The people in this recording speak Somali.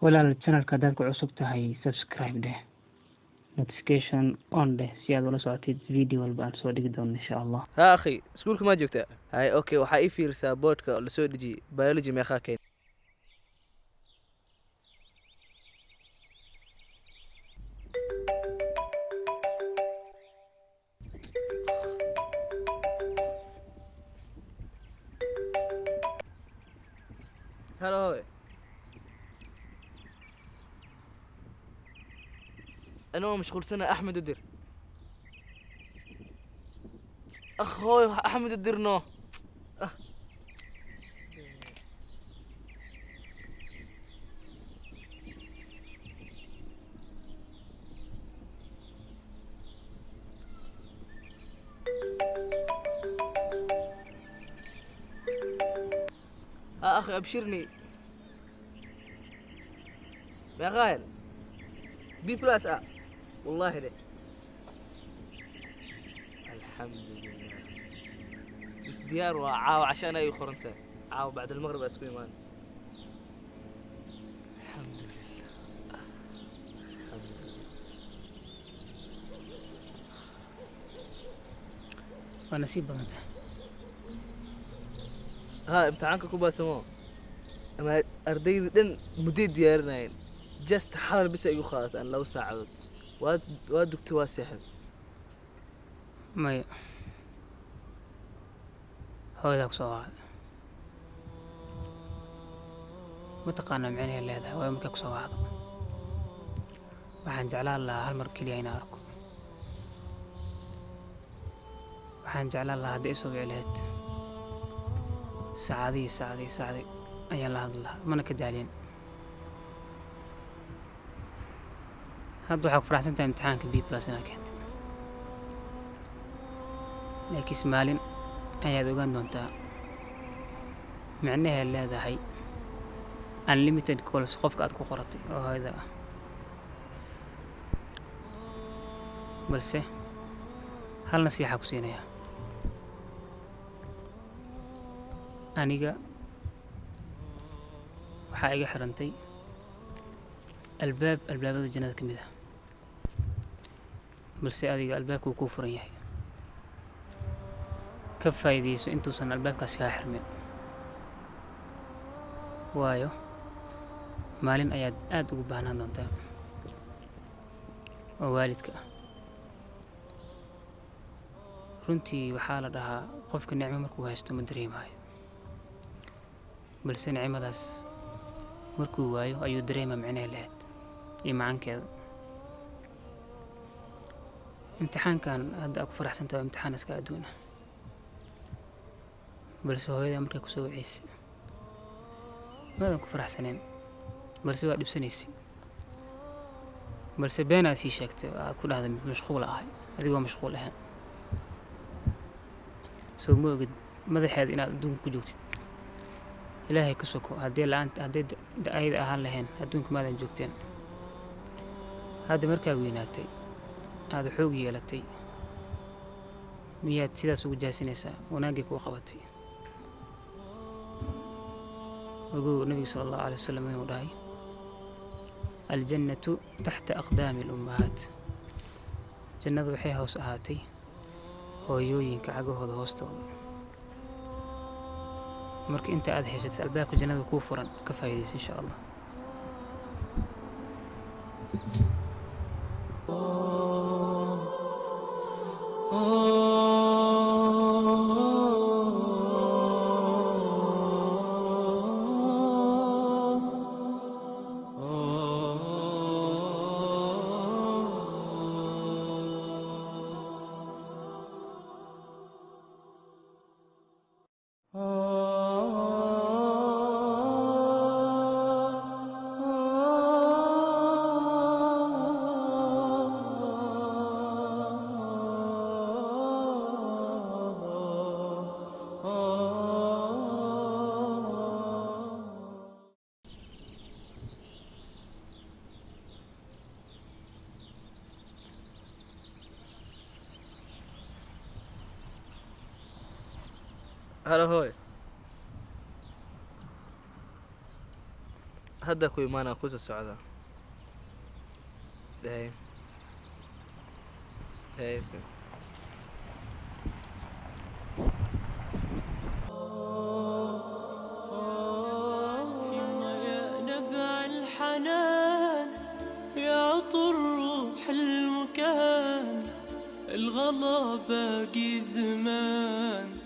Walaal, channelka haddaad ku cusub tahay, subscribe dheh, notification on dheh, si aad ula socotid video walba aan soo dhigi doono, insha Allah. Haa akhi, iskuulka maa joogtaa? Hay, okay, waxaa ii fiirisaa boardka oo lasoo dhejiyey. Biology meeqaa keen? Halo hooy, anoo mashquulsana Axmed u dir. Akh hooy, Axmed u dirno. Ah. آه أخي، أبشرني، meeqaa hel? B plus ah? Wallahi de, alxamdulilah. Bas diyaar waa, caawa cashaan ay qoran tahay. Caawa bacd almaqrib aa isku imaan. Alxamdulilah, alxamdulilah. Waa nasiib badan tahay. Haa, imtixaanka ku baasamo ama ardayda dhan mudday diyaarinayeen. Just xalal bisa igu qaadataan 2 saacadood. Waa dugtay, waa seexday. Maya, hooyadaa ku soo wacday. Ma taqaanaa micnahay leedahay? Waayo, markay kusoo wacdo waxaan jeclaan lahaa hal mar keliya inaan arko. Waxaan jeclaan lahaa haddii isoo wici lahayd saacadihii, saacadihii, saacadii ayaan la hadli lahaa, mana ka daalin. Hadda waxaa ku faraxsan tahay imtixaanka B plus inaad keentay, laakiinse maalin ayaad ogaan doontaa micnaheed leedahay unlimited calls qofka aad ku qoratay oo hooyada ah. Balse hal nasiixa ku siinayaa aniga: waxaa iga xirantay albaab albaabada jannada ka mid ah, balse adiga albaabka wuu kuu furan yahay. Ka faa'iidayso intuusan albaabkaasi kaa xirmin, waayo maalin ayaad aada ugu baahnaan doontaa oo waalidka ah. Runtii waxaa la dhahaa qofka nicmo markuu haysto ma dareemayo, balse nicmadaas markuu waayo ayuu dareema micnaha lahayd iyo macankeeda. Imtixaankan hadda aa ku faraxsantahay waa imtixaan iska adduun ah, balse hooyada markay kusoo waceysay maadan ku faraxsaneen, balse waa dhibsanaysay, balse beenaad sii sheegtay oo aad ku dhahday mashquul ahay, adigoo mashquul ahaan. Soo ma ogid madaxeeda inaad adduunka ku joogtid? Ilaahay ka soko, haddii la-aanta hadday ayada ahaan lahayn, adduunka maadan joogteen. Hadda markaa weynaatay, aada xoog yeelatay, miyaad sidaas ugu jaasinaysaa wanaaggii kuu qabatay? Ogow nabiga sala Allahu alay wasalam inuu dhahay: "Aljannatu taxta aqdaami alummahaat." Jannadu waxay hoos ahaatay hooyooyinka cagahooda hoostooda. Marka inta aad haysatid albaabka jannada kuu furan, ka faa'iidaysa, insha Allah. Halo hooy. Hadda ku imaanaa, kusoo socda. Hey. Hey, okay. يما يا نبع الحنان، يا عطر روح المكان، الغلا باقي زمان.